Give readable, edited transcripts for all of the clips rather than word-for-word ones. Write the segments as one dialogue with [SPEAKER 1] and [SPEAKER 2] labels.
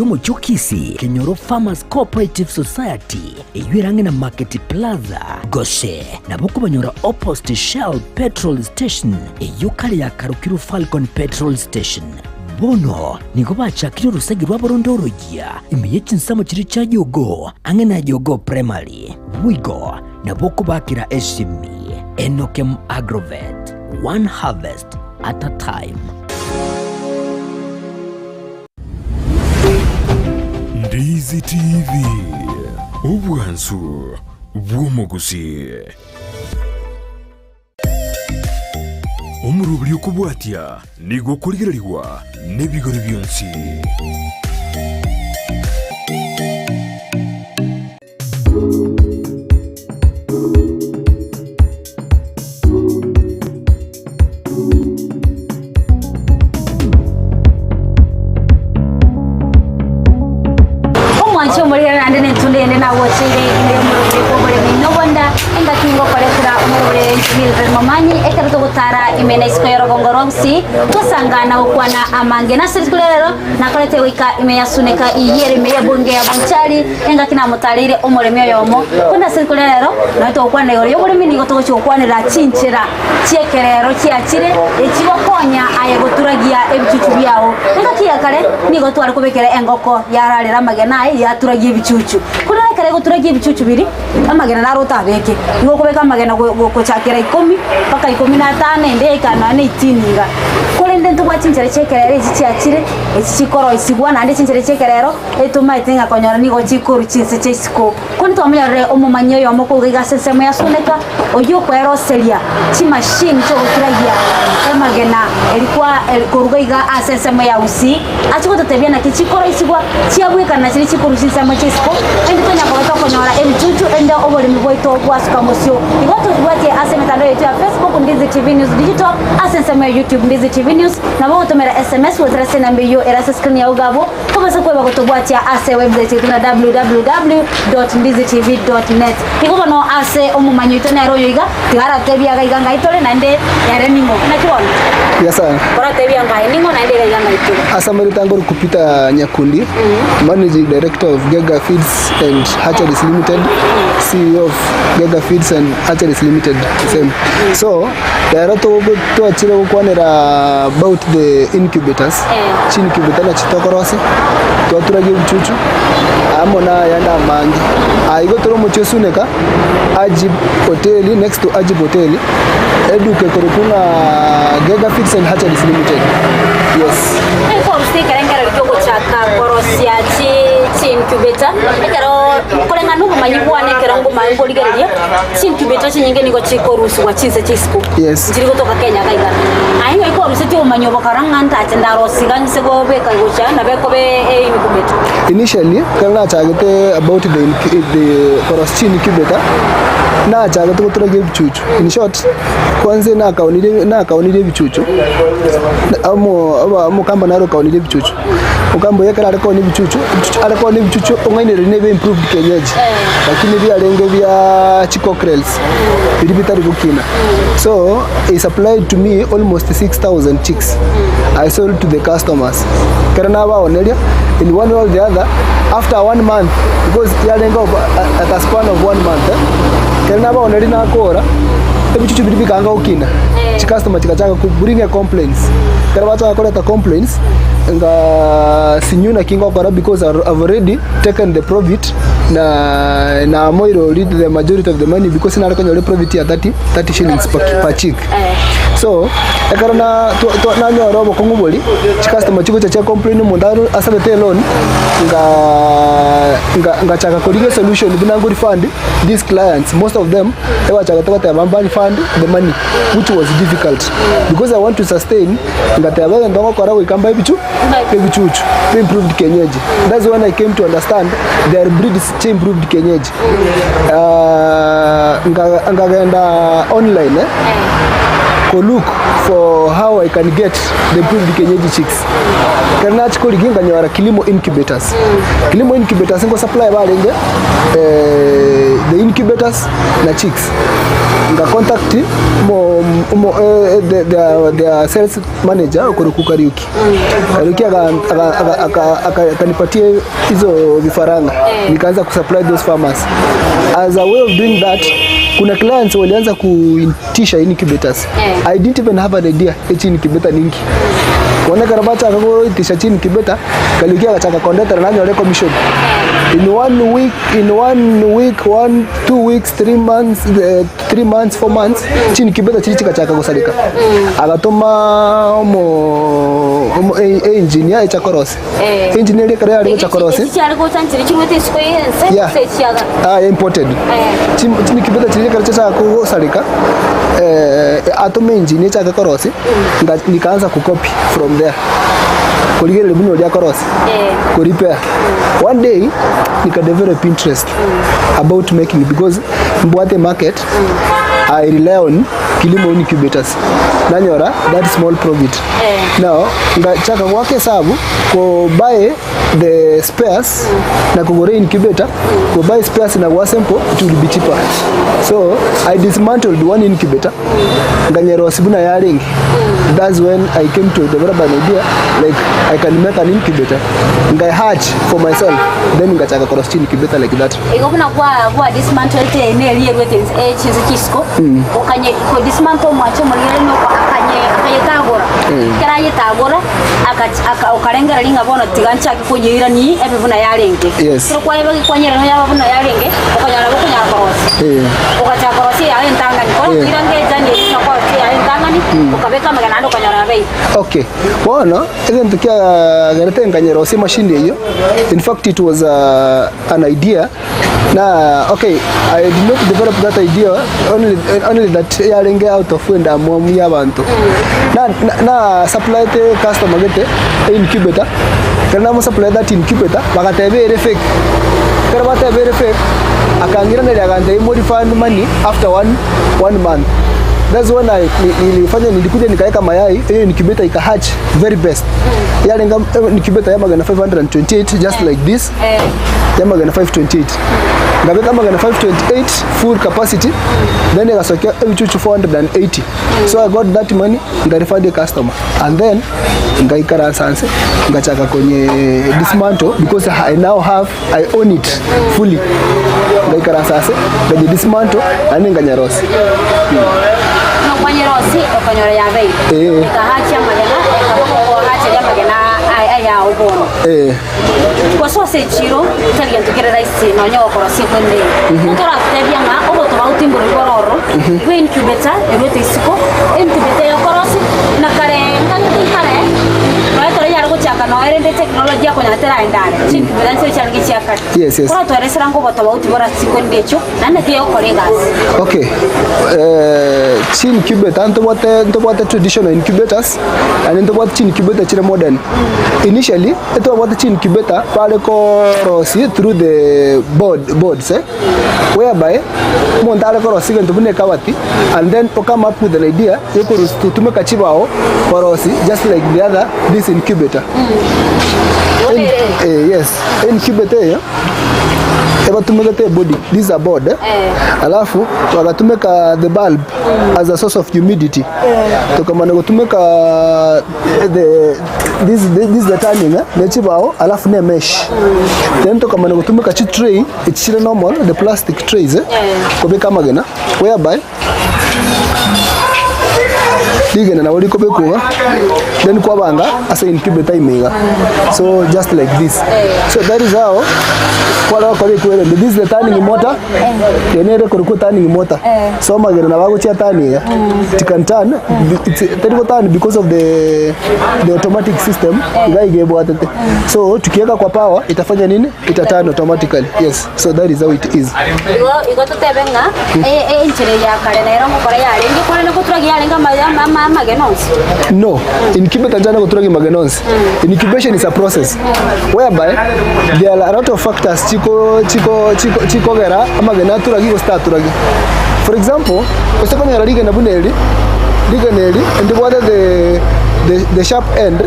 [SPEAKER 1] Y'omochie o Kisii, Kenyoro Farmers Cooperative Society, eyio ere ang'e na Market Plaza, gose nabo okobanyora opposite Shell Petrol Station, eyio kare yakarokirwe Falcon Petrol Station. Bono nigo bachakire orosegi rwabo ronde oroyia ime ye chinsemo chiria chia Jogoo ang'e na Jogoo Primary. Boigo nabo okobakera esimi Enokem Agrovet, one harvest at a time.
[SPEAKER 2] Ndizi TV, obwansu bw'omogusii. Omoroberi okobwatia nigo okorigererigwa nebigori bionsi.
[SPEAKER 3] Omwanche omorere naende nentunda eyende nagocheire ime y'omorobere bw'oboremi nobonda, engaki ngokoretera omorobere inche Mildred Momanyi, ekero togotara ime na isiko y'orogongo rwa Gusii, twasanga na gokwana amange. Nase rituko ria rero nakorete goika ime ya Suneka eyio ere ime y'ebunge ya Bonchari, Engaki namotareire omoremi oyomo, korende ase rituko ria rero nonya togokwana igoro y'oboremi nigo togochia gokwanera chinchera chi'ekerero chiachire echigokonya aye goturagia ebichuchu biao. Engaki ya kare nigo tware kobekera engoko yararera amagena aye yaturagia ebichuchu. Korende ekero egoturagia ebichuchu biria, amagena naro otabeke, nigo okobeka amagena go- go- gochakera ikomi mpaka ikomi na atano ende yaika nonya na eitini iga. Korende ntobwate chinchera chi'ekerero echi chiachire, echi chikoroisigwa naende chinchera chi'ekerero. Etomaete ng'a konyora nigo chikorwa chinse chia isiko. Korende twamonyorire omomanyi oyomo korwa iga ase ensemo ya Suneka, oyio okweroseria chimashini chi'ogoturagia amagena eri kwa eri korwa iga ase ensemo ya Gusii, ache gototebia naki chikoroisigwa, chiabwekana na chiria chikorwa chinsemo chia isiko, erinde tonya koba tokonyora ebichuchu erinde oboremi bwaito bwasuka mosio. Igo tobwatie ase emetandao yaito ya Facebook, Ndizi TV News Digital, ase ensemo ya YouTube, Ndizi TV News, nabo ogotomera SMS goetera ase enamba eyio ere ase screen yao iga abwo, Tobasa kweba gotobwatia ase website yaito na www.ndizitv.net. Igo bono ase omomanyi oito nere oyo iga, tiga aratebie iga iga ngai tore naende ere ning'o. Naki bono?
[SPEAKER 4] Buya sana.
[SPEAKER 3] Oratebie ngai ning'o naende iga iga ngai tore.
[SPEAKER 4] Ase amareta ngoro Peter Nyakundi, Managing Director of Gega Feeds and Hatcheries Limited, CEO of Gega Feeds and Hatcheries Limited, same. So, rero togo- twachire gokwanera about the incubators. Chincubator nachi tokorosia, twaturagia ebichuchu, amo na ayande amange. Aa igo tore omochie o Suneka, Ajib Hoteli, next to Ajib Hoteli, eduka ekorokwa ng'a Gega Feeds and Hatcheries Limited, yes.
[SPEAKER 3] Ekwarusia ekerengererio kiogochaka korosia chi chincubator, ekero koreng'ana nobomanyi bwane ekero ngomanya nkorigereria, chincubator chinyinge nigo chikorusigwa chinse chia isiko.
[SPEAKER 4] Yes.
[SPEAKER 3] Nchiri gotoka Kenya iga iga. Aye ng'ai kwarusetie obomanyi obo kara ng'a ntache ndarosie iga nse gobeka gocha nabo ekoba e incubator?
[SPEAKER 4] Initially, ekero nachagete about the incu the korosia chincubator, nachagete goturagia ebichuchu. In short, kwanza nakaonirie nakaonirie ebichuchu, omo omo omokamba naro okaonirie ebichuchu. Okamboyia ekero are koonia ebichuchu, ebichuchu are koonia ebichuchu ong'ainereria nebe improved kienyeji, lakini biarenge bia chicockerels biria bitari gokina. So, he supplied to me almost 6000 chicks. I sold to the customers. Ekero nabaoneria, in one way or the other, after one month, because yarenge of at a span of one month eh, ekero nabaoneria nakora, ebichuchu biria bikaanga gokina, chicustomer chigachaka ko bring a complaints. Ekero bachaka koreta complaints, nga sinywe naki ngokora because I've already taken the profit na namoire already the majority of the money because nare konyora eprofit ya 30, 30 shillings per, per chick. So ekero na twa- twa- nanyora obokong'u boria, chicustomer chigocha chia complain omonto aro asabete eloan, nga nga ngachaka korigia esolution buna ngo refund these clients most of them ebachagete goteba mba refund the money which was difficult because I want to sustain Ngateba egento ngokora goika mbae ebichu ebichuchu bi improved kienyeji. That's when I came to understand there are breeds chi improved kienyeji. Ah, nga- nkagenda online eh, ko look for how I can get the improved kienyeji chicks. Ekero nachikorigia nkanyora Kilimo Incubators. Kilimo Incubators ngo supply barenge eh, the incubators na chicks. Nga contact omo omo the the their sales manager okorokwa Kariuki. Kariuki aka aka aka aka akanipatia hizo vifaranga nikaanza kusupply those farmers. As a way of doing that, kuna clients walianza kuitisha incubators. I didn't even have an idea echi incubator ninki. Bono ekero bachaka goitisha chi incubator, Kariuki agachaka kondetera nanyore commission. In one week, in one week, one, 2 weeks, 3 months, 3 months, 4 months, chi incubator chiria chigachaka gosareka. Agatoma omo, omo engineer echa korosia. Engineer eria ekero yare gocha korosia.
[SPEAKER 3] Echi chiare gocha nchire chiruete isiko y'ense gose echiaga?
[SPEAKER 4] Ah, imported. Chi incubator chiria ekero chiachaka gosareka, atome engineer echake korosia, nikaanza kucopy from there. Korigereria buna oria akorosia, korepair. One day nika develop interest about making because mbwate market I rely on kilimo incubators. Nanyora that small profit. Now ngachaka goaka esabu ko buy the spares na kogora incubator, ko buy spares na go assemble it will be cheaper. So I dismantled one incubator nganyerosi buna yarenge. That's when I came to develop an idea like I can make an incubator ngai hatch for myself then ngachaka korosia incubator like that.
[SPEAKER 3] Igo buna kwa kwa dismantle te ne erie rwete e chinse chisiko okanye ko dismantle omwache omorigere no akanye akayetagora kera ayetagora aka okarengereria ng'a bono tiga nchake koyeirani ebe buna yarenge. Ekero kwayeba kwanyerana yaba buna yarenge okonyora nabo okonyara korosia. Ogachaka korosia eyaye entang'ani bono koira ngecha neri na korosia eyaye entang'ani okabeka amagena naende okonyora yabeire.
[SPEAKER 4] Okay, bono egento kiagerete nkanyerosia emashini eyio, in fact it was an idea na okay I did not develop that idea only, only that yarenge out of endamwamu ya abanto. Na, na, na supplyete customer gete incubator, ekero namo supply that incubator bagateba ere fake. Ekero bateba ere fake, akang'iraneria agantebia mo refund money after one, one month. That's when I nilifanya nilikuja nikaeka mayai hiyo incubator ika hatch very best. Yarenge incubator ya magana 528 just like this. Ya magana 528. Ngabeka amagana 528 full capacity then egasokia ebichuchu 480. So I got that money ngarefund a customer and then ngaikaransa nse ngachaka konye dismantle because I now have I own it fully. Ngaikaransa ase ngache dismantle naende nganyarosi.
[SPEAKER 3] Nokwanyerosi okonyora yabeire. Ekahachi amagena ekaba okohacheria amagena ayao bono. Gose ase echiro tari gento kere rahisi nonya gokorosia kwende. Ntoratotebia ng'a obotobauti mbore bore ororo bwe incubator erwete isiko, incubator eyokorosia na kare nkagete nkare nonya tore yare gochaka nonya rende technology akonyora teraenda are, chincubator nchire chiarenge chia kare. Koratoeresera ng'a obotobauti bore ase chikwende echio naende naki egokora egasi.
[SPEAKER 4] Okay, chincubator ntobwate ntobwate traditional incubators naende ntobwate chincubator chire modern. Initially, Etwabwate chincubator bare korosie through the board, boards eh, whereby omonto are korosia egento buna ekabati and then o come up with an idea yokorusia gotumeka chibao korosia just like the other this incubator. Eh, yes, incubator eye ebatumegete ebody, this is a board eh, alafu bagatumeka the bulb as a source of humidity, tokamana gotumeka the this, this is the turning eh, ne chibao alafu ne mesh then tokamana gotumeka chi tray echi chire normal the plastic trays eh, kobeka amagena whereby rigena nabo rikobekwa iga then kwabanga ase incubator ime iga so just like this so that is how kwara gokora ekwerende this is the turning motor Eye nere ekorokwa turning motor. So amagena nabo agochia turn iga. It can turn, it's, teri go turn because of the, the automatic system iga iga ebwatete. So tukiweka kwa power itafanya nini? Ita turn automatically. Yes. So that is how it is.
[SPEAKER 3] Igo igo totebe ng'a e- e- enchera eye ya kare nero ngokora yarenge korende ngoturagia yarenge ama- ama- ama- amagena onsi.
[SPEAKER 4] No, incubator njana goturagia magena onsi. Incubation is a process whereby there are a lot of factors chiko chiko chiko chikogera amagena aturagi gose taturagi. For example, ose konyora rigena buna eri, rigena eri ndibwate the the the sharp end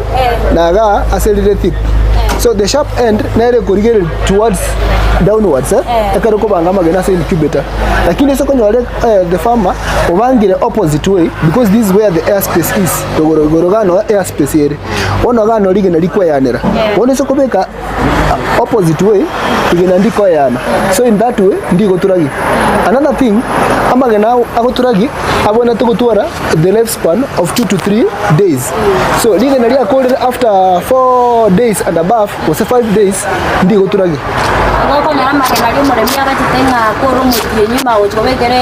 [SPEAKER 4] na igaa ase rire tip. So the sharp end nere ekorigereria towards downwards eh,
[SPEAKER 3] Eh.
[SPEAKER 4] ekero okobanga amagena ase incubator. Lakini ase okonyora eh, the farmer obangire opposite way because this is where the air space is igoro igoro iga no air space ere. Bono iga no rigena rikoeanera.
[SPEAKER 3] Yeah.
[SPEAKER 4] Bono ase okobeka opposite way rigena ndikoeana. So in that way ndigoturagi. Another thing amagena agoturagi abwenerete gotwara the life span of 2 to 3 days. So rigena riakorire after 4 days and above gose 5 days ndigoturagi.
[SPEAKER 3] Igo okonyora amagena aria omoremi agachete ng'a akore omotienyi nyuma agochi kobekera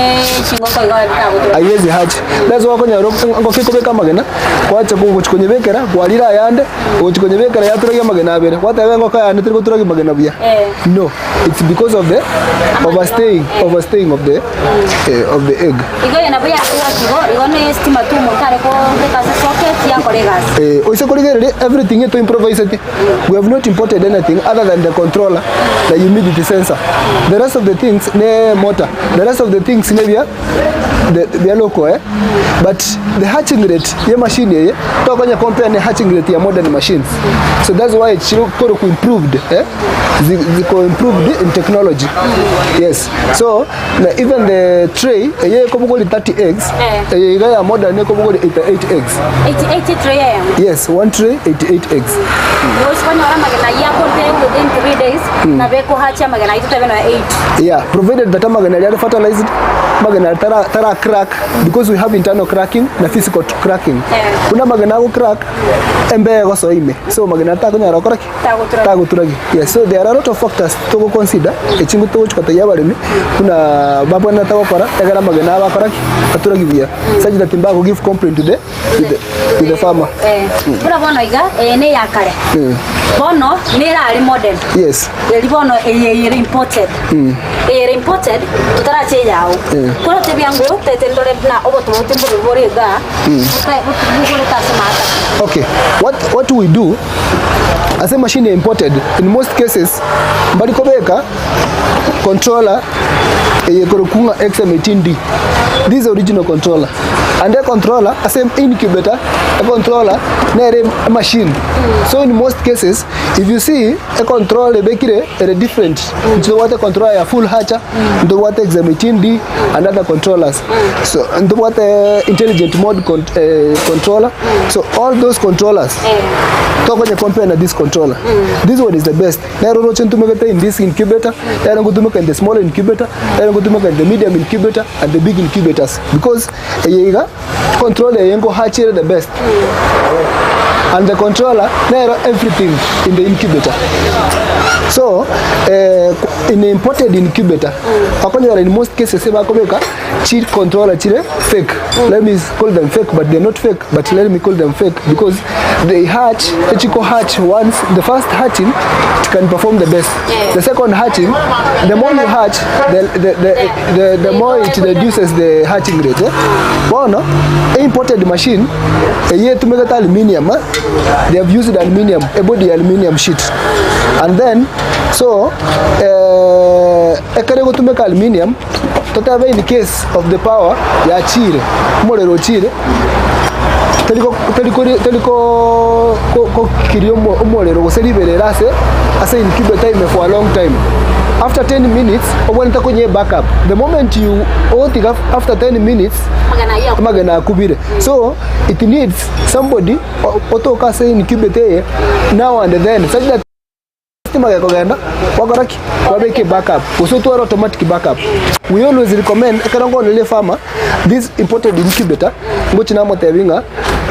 [SPEAKER 3] chingoko igo bitagotura.
[SPEAKER 4] Haiwezi hatch. That's why okonyora engoko ekobeka amagena gwacha gochi konyebekera kwarire ayande gochi konyebekera yaturagia amagena abere gwateba engoko yane teri goturagia amagena buya.
[SPEAKER 3] Eh.
[SPEAKER 4] No, it's because of the overstaying overstaying of the eh, of the egg.
[SPEAKER 3] Igo eye nabo yakorwa igo, igo ne estima tu omonto are kobeka ase socket yakora egasi.
[SPEAKER 4] Eh, oise korigereria everything to improviseti we have not imported anything other than the controller the humidity sensor the rest of the things ne motor the rest of the things ne bia the, bia local eh but the hatching rate ye machine eye tokonya compare ne hatching rate ya modern machines so that's why it's koro ku improved eh ziko improved in technology yes so na even the tray eye ekobogori 30 eggs
[SPEAKER 3] Eh.
[SPEAKER 4] eye iga ya modern ekobogori 88 eggs
[SPEAKER 3] 88 tray eyemo.
[SPEAKER 4] yes one tray 88 eggs
[SPEAKER 3] Gochi konyora amagena ayio akorete within 3 days nabo ekohacha amagena ayio totabe nonya 8.
[SPEAKER 4] yeah provided that amagena aria are fertilized amagena aria tara, tara crack because we have internal cracking na physical cracking
[SPEAKER 3] Eh.
[SPEAKER 4] buna amagena ago crack embe egosoa ime so amagena aria takonyara gokora ki
[SPEAKER 3] Tagoturagi.
[SPEAKER 4] Tagoturagi. Yes, so there are a lot of factors togo consider echingo togochi kotebia abaremi buna babwenerete gokora egere amagena abo akora ki? Aturagi buya such that mbago give complaint to the, to the, to the farmer.
[SPEAKER 3] Eh, buna bono iga eye ne ya kare bono nerare modern
[SPEAKER 4] Yes.
[SPEAKER 3] eri bono eye ere imported eye ere imported totarache eyao korotebia ng'o tete ndore buna obotobauti mbobe bore igaa bogorete ase maata
[SPEAKER 4] Okay, what, what we do ase machine ya imported in most cases mbari kobeka controller eye ekorokwa ng'a XM18D this is original controller and e controller ase incubator e controller nere emachine so in most cases if you see e controller ebekire ere different ntobwate controller ya full hatcher ntobwate XM18D and other controllers so ntobwate intelligent mode con eh, controller so all those controllers tokonya compare na this controller this one is the best nero oroche ntumegete in this incubator nero ngotumeka in the small incubator nero ngotumeka in the medium incubator and the big incubators because eye iga controller eye ngohachere the best and the controller nero everything in the incubator so eh, in imported incubator okonyora in most cases ebakobeka chi controller chire fake let me call them fake but they're not fake but let me call them fake because they hatch echiko hatch once the first hatching it can perform the best
[SPEAKER 3] Yeah.
[SPEAKER 4] the second hatching the more you hatch the, the, the, the, the more it reduces the hatching rate eh? bono imported machine eye etumegete aluminium eh? they have used aluminium a body aluminium sheet and then so eh, ekere egotumeka aluminium totebe in case of the power yachire omorero ochire teriko teriko teriko ko- kokiria omo- omorero gose riberera ase ase incubator ime for a long time after 10 minutes obwenerete konywa ebackup the moment you ogotiga after 10 minutes
[SPEAKER 3] Amagena ayio
[SPEAKER 4] amagena akubire so it needs somebody o- otoka ase incubator eye now and then such that Stima gekogenda gwakora ki? Kwabeka ebackup gose otware automatic backup. We always recommend ekero nkoneria efarmer this imported incubator ngochi namotebi ng'a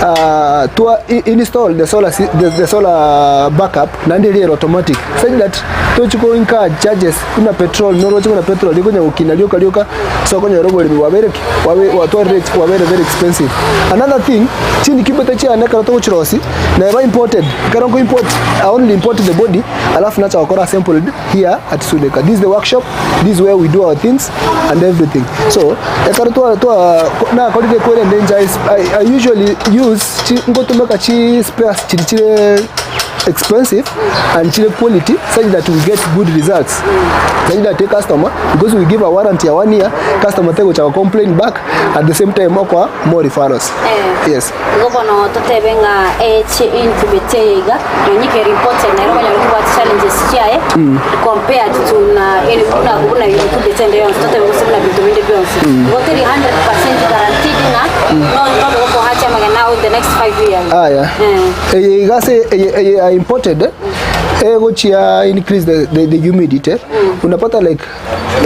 [SPEAKER 4] ah, twa install the solar sy- the, the solar backup naende eria ere automatic such that tochi ko incur charges buna petrol noroche buna petrol rikonya gokina rioka rioka so okonyora oboremi bwabeire ki? Bwabe bwatwarire bwabeire very expensive. Another thing Chindikimbete chiane ekero togochirosia neba imported, ekero nko import I only import the body alafu nacha gokora assembled here at Sudeka. This is the workshop, this is where we do our things and everything. So ekero twa twa nakorire kwerende inche I, I, I usually use chi ngotumeka chi spares chiri chire expensive and chire quality such that we get good results such that a customer because we give a warranty ya one year customer tegocha go complain back at the same time okoa more referrals
[SPEAKER 3] Eh.
[SPEAKER 4] yes
[SPEAKER 3] Igo bono totebe ng'a echi incubator eye iga nonye ekero important nere okonyora kobwate challenges chiaye compared to na eri buna buna incubator ende yonsi totebe gose buna binto binde bionsi. Igo teri 100% guaranteed ng'a no nobe gokohacha amagena ao in the next 5 years.
[SPEAKER 4] Aya.
[SPEAKER 3] Eh.
[SPEAKER 4] Eye iga ase eye eye ya imported egochia increase the, the, the humidity unapata like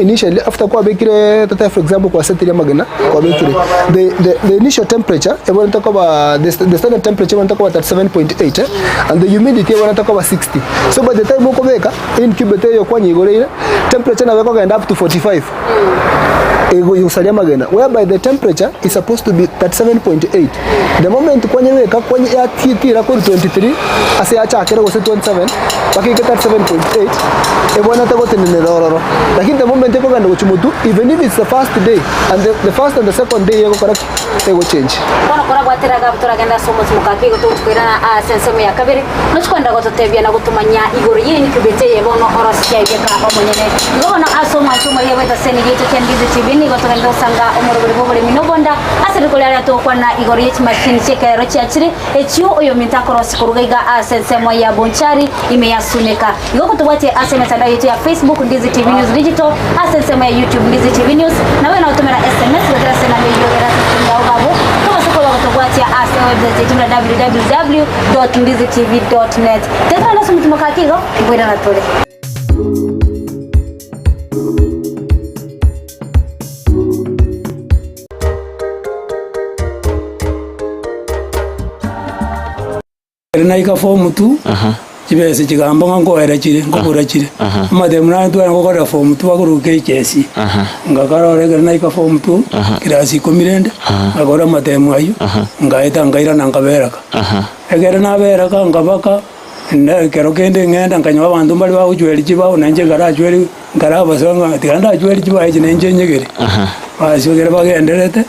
[SPEAKER 4] initially after kwabekire tata for example kwasetire amagena kwabekire the, the, the initial temperature ebonete koba the, the standard temperature ebonete koba 37.8 eh, and the humidity ebonete koba 60 so by the time okobeka incubator eyo kwanyigoreire temperature nabo ekogenda up to 45 egosaria amagena whereby the temperature is supposed to be 37.8 the moment kwanyebeka kwanye yatitira korwa 23 ase yachakire gose 27 mpaka eike 37.8 ebwenerete gotenenera ororo lakini the moment ekogenda gochia motwe even if it's the first day and the, the first and the second day egokora ki? Egochange.
[SPEAKER 3] Bono korabwatera Agabu toragende ase omosimo gaki igo togochia koirana ase ensemo ya kabere, nochia kogenda gototebia na gotomanyia igoro y'enkubete eye bono orosikia egeka omonyene. Igo bono ase omwancho omoyia bw'etaseni giaito kia Ndizi TV nigo togende gosanga omorobori bw'oboremi na obonda ase riko riaria togokwana igoro ye chimashini chi'ekerero chiachire echio oyominto akorosia koruga iga ase ensemo ya Bonchari ime ya Suneka. Igo gotobwatie ase emetandao yaito ya Facebook Ndizi TV News Digital, ase ensemo ya YouTube Ndizi TV News, naboigo nagotomera SMS goetera ase enamba eyio ere ase escreen yao iga abwo, tobase koba gotobwatia ase ewebsite yaito buna www.ndizitv.net. Tetorande ase omotumo gaki igo, nkoirana tore.
[SPEAKER 5] Ere naika form two, chibesa chigamba ng'a nkoera chire, nkobora chire. Amatemu naye tware gokorera form two akorwa KHSE. Ngakarora ekero naika form two, class ikomi rende, ngakora amatemu aywo, ngaeta nkairana nkaberaka. Ekero naberaka nkabaka, na ekero kende ng'enda nkanyora abanto mbare bagochweria chibao nainche nkarachweria nkarabasoa ng'a tiga ndachwerie chibao echi nainche nyegere. Basi ekero bagenderete,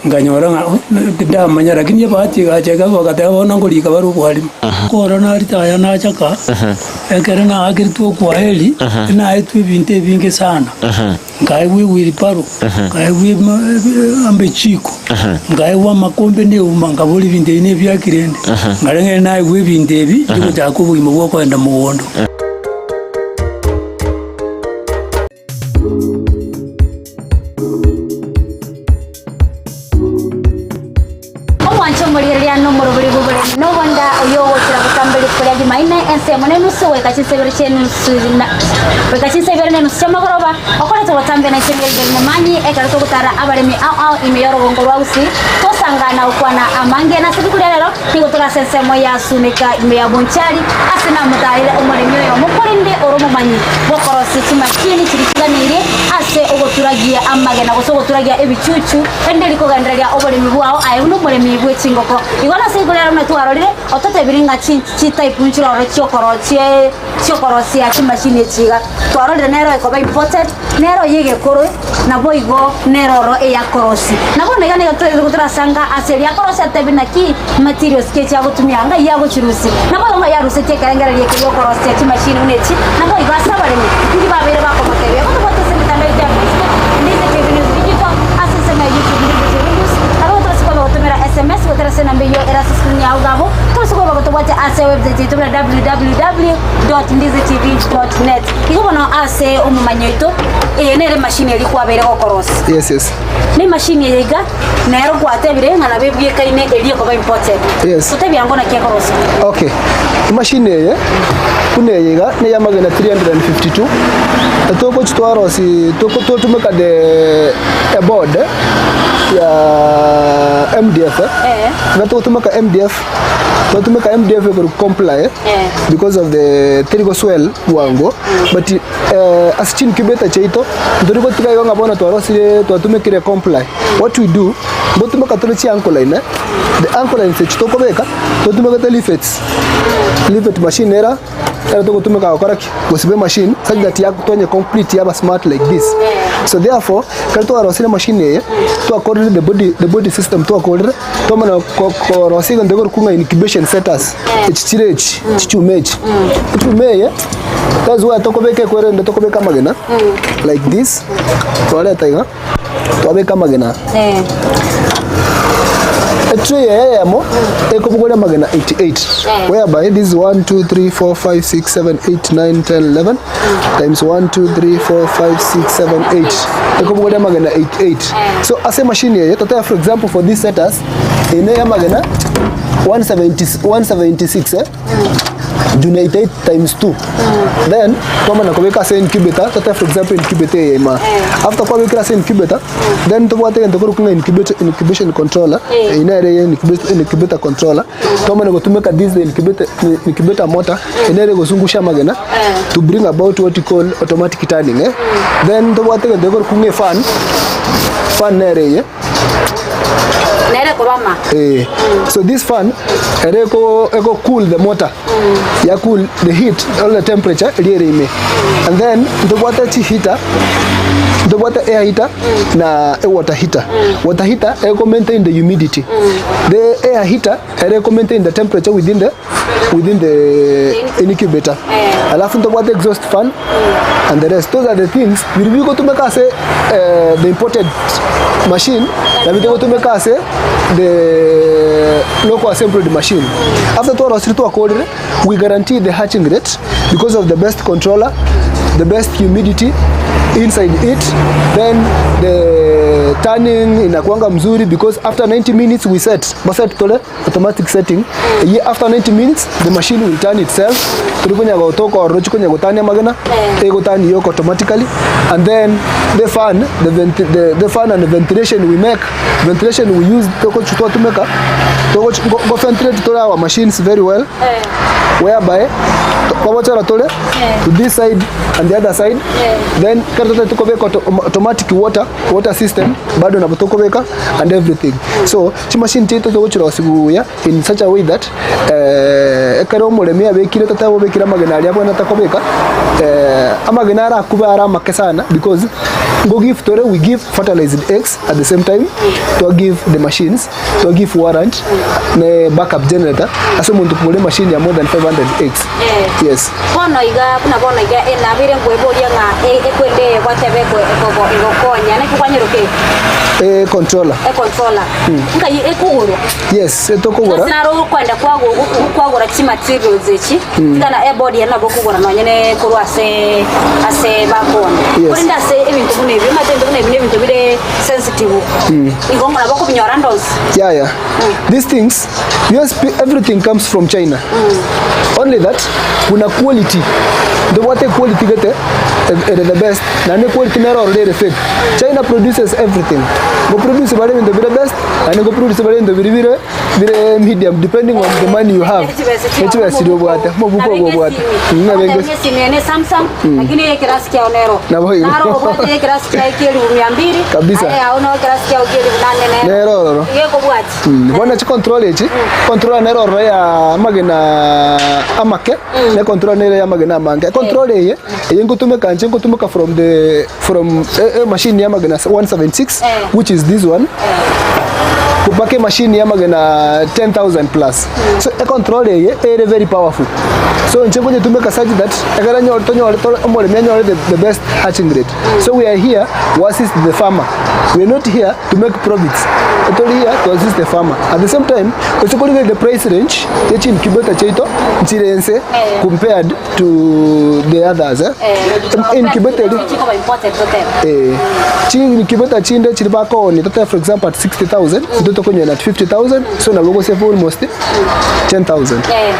[SPEAKER 5] nkanyora ng'a oh tindamanya lakini ebahati egacha ekaba bagateba bono nkorika bare obwarimu. Koro naritaya nachaka, ekero naakeretwe okwaheri, naetwe ebinto ebinge sana, nkaegwa ewheelbarrow, nkaegwa ema echiko, nkaegwa amakombe na euma, nkabora ebinto ebi nebiaki rende, nkareng'ereria naegwa ebinto ebi, ndigochaka obogima bwa okogenda mogondo.
[SPEAKER 3] Omwanche omorigereria nomorobori bw'oboremi nobonda oyio ogochera gotamba rituko ria Jumaine ensemo na enusu goika chinsa ibere chi'enusu na goika chinsa ibere na enusu chi'amagoroba, okorete gotambe na inche Mildred Momanyi ekero togotara abaremi ao ao ime y'orogongo rwa Gusii tosanga na gokwana amange. Nase rituko ria rero nigo tore ase ensemo ya Suneka ime ya Bonchari ase namotaarire omoremi oyomo korende ore omomanyi bw'okorosia chimashini chiria chiganeirie ase ogoturagia amagena gose ogoturagia ebichuchu Rende rikogendereria oboremi bwao aye buna omoremi bwe chingoko. Igo nase igoro ere buna twarorire, ototebiri ng'a chi chitype nchiroro chiokoro chie chiokorosia chimashini echi iga. Twarorire nero ekoba imported, nero eye egekoro, naboigo nero oro eyakorosia. Na bono iga nigo tore torasanga ase eria akorosia atebi naki materials ki echi agotumia, ng'ai agochirusia. Naboigo ng'ai arusetie ekerengererio eke giokorosia chimashini buna echi, naboigo ase abaremi inki babeire bakomotebia. Igo tobwate ase emetandao yaito ya Facebook, Ndizi TV News Digital, ase ensemo ya YouTube Ndizi TV News, nabo tobase koba gotomera SMS goetera ase enamba eyio ere ase screen yao iga abwo, tobase koba gotobwatia ase ewebsite yaito buna www.ndizitv.net. Igo bono ase omomanyi oito, eye nere emashini eria kwabeire gokorosia.
[SPEAKER 4] Yes, yes.
[SPEAKER 3] Na emashini eye iga, nero gwatebire ng'a nabo ebwekaine eria ekoba imported.
[SPEAKER 4] Yes.
[SPEAKER 3] Totebie ango naki ekorosia.
[SPEAKER 4] Okay, emashini eye buna eye iga ne ey'amagena 352, togochi twarosi toko totumeka the eboard ya MDF eh.
[SPEAKER 3] Eh.
[SPEAKER 4] Iga togotumeka MDF, twatumeka MDF ekori comply
[SPEAKER 3] Eh.
[SPEAKER 4] because of the teri goswell bwango but eh, ase chincubator chiaito ntori gotiga igo ng'a bono twarosirie twatumekire comply what we do ngotumeka tore chiangle line eh, the angle lines echi tokobeka totumegete leaflets leaflet machine era ero togotumeka gokora ki gosiba emachine such that ya tonye complete yaba smart like this. So therefore, ekero twarosirie emachine eye, twakorire the body, the body system twakorire, twamanya ko- korosia egento ekorokwa ng'a incubation setters, echi chire echi, chichuma echi. Echuma eye, that's why tokobeka ekwerende tokobeka amagena, like this, twareta iga, twabeka amagena
[SPEAKER 3] Eh.
[SPEAKER 4] Etray eye eyemo ekobogoria amagena 88
[SPEAKER 3] Eh.
[SPEAKER 4] whereby this is 1 2 3 4 5 6 7 8 9 10 11 times 1 2 3 4 5 6 7 8 ekobogoria amagena 88 so ase emachine eye totebe for example for these setters eye neye amagena 170 176 eh? Juu ni 88 times 2 then twamanya kobeka ase incubator tote for example incubator eye ima after kwabekire ase incubator then tobwate egento korokwa ng'a incubator incubation controller
[SPEAKER 3] Eh.
[SPEAKER 4] eye nere ye incubator incubator controller twamanya gotumeka this incubator incubator motor eye nere egosungusha amagena to bring about what you call automatic turning eh then tobwate egento gekorokwa ng'a efan fan nere eye
[SPEAKER 3] Nere kobama.
[SPEAKER 4] Eh, so this fan ere eko eko cool the motor ya cool the heat all the temperature eri ere ime and then ntobwate chi heater ntobwate air heater na a water heater water heater eko maintain the humidity the air heater ere eko maintain the temperature within the within the incubator
[SPEAKER 3] Eh.
[SPEAKER 4] alafu ntobwate exhaust fan and the rest those are the things biri bigotumeka ase eh, the imported machine na bitegotumeka ase the local assembled machine after twarosire twakorire we guarantee the hatching rate because of the best controller the best humidity inside it then the turning inakuanga mzuri because after 90 minutes we set baset tole automatic setting eye after 90 minutes the machine will turn itself tori konya gotoka ororo chikonya gotania amagena egotania yoka automatically and then the fan the, venti the, the fan and the ventilation we make ventilation we use togochi twatumeka togochi go, go ventilate tore our machines very well whereby kwabochora tore to this side and the other side then kero totari tokobeka auto, automatic water water system bado nabo tokobeka and everything so Chimashini chiaito togochirosia buya in such a way that ekero omoremi abekire totebe obekire amagena aria abwenerete kobeka, amagena arakube are amake sana because ngo give tore we give fertilized eggs at the same time twa give the machines twa give warrant ne backup generator ase omonto kogora emachine ya more than 500 eggs
[SPEAKER 3] Eh.
[SPEAKER 4] yes.
[SPEAKER 3] Bono iga, buna bono iga enabeire nkweboria ng'a e- ekwende eye gwateba eko ekogo egokonya naki kwanyeroka
[SPEAKER 4] E controller.
[SPEAKER 3] E controller. Nkai ekogorwa.
[SPEAKER 4] Yes, etokogora.
[SPEAKER 3] Ase naro okwenda kwago kwagora chi materials echi tikana e board ere nabo okogora nonye ne korwa ase ase bakona.
[SPEAKER 4] Yes.
[SPEAKER 3] Korende ase ebinto buna ebi omanyete ebinto buna ebi ne ebinto bire sensitive. Igo ng'a nabo okobinyora ande onsi.
[SPEAKER 4] Yaya. These things, yes, everything comes from China. Only that kuna quality. Ndobwate quality gete ere the best naende quality nero ororo ere fake. China produces everything. Ngo produce bare ebinto bire best naende ngo produce bare ebinto biri bire bire medium depending on the money you have. Ne chibesa chiria obwate, omobuko obo obwate. Nabenge
[SPEAKER 3] Nabenge esimu ene Samsung lakini eye ekerasi kiao nero.
[SPEAKER 4] Nabo igo.
[SPEAKER 3] Naro obwate eye ekerasi kiaye kia elifu mia mbili.
[SPEAKER 4] Kabisa.
[SPEAKER 3] Aye ao no ekerasi kiao kia elifu nane nero.
[SPEAKER 4] Nero ororo.
[SPEAKER 3] Igo ekobwati.
[SPEAKER 4] Bono chicontrol echi, controller nero ororo ya amagena amake, ne controller nere ya amagena amange. Controller eye, eye ngotumeka inche ngotumeka from the from e machine ya amagena 176
[SPEAKER 3] Eh.
[SPEAKER 4] which is this one mpaka emachine ya amagena 10000 plus. So econtroller eye ere very powerful. So inche nkonyetumeka such that ekero nyore tonyore tore omoremi anyore the, the best hatching rate. So we are here to assist the farmer. We are not here to make profits. Tori here to assist the farmer. At the same time, ase korigereria the price range ye chincubator chiaito nchire ense compared to the others eh. Incubator eri
[SPEAKER 3] Chikoba imported totebe.
[SPEAKER 4] eh, chincubator chinde chiri bakoonia totebe for example at 60,000 intwe tokonyora at 50,000 so nabo ogosave almost 10,000.
[SPEAKER 3] Eh,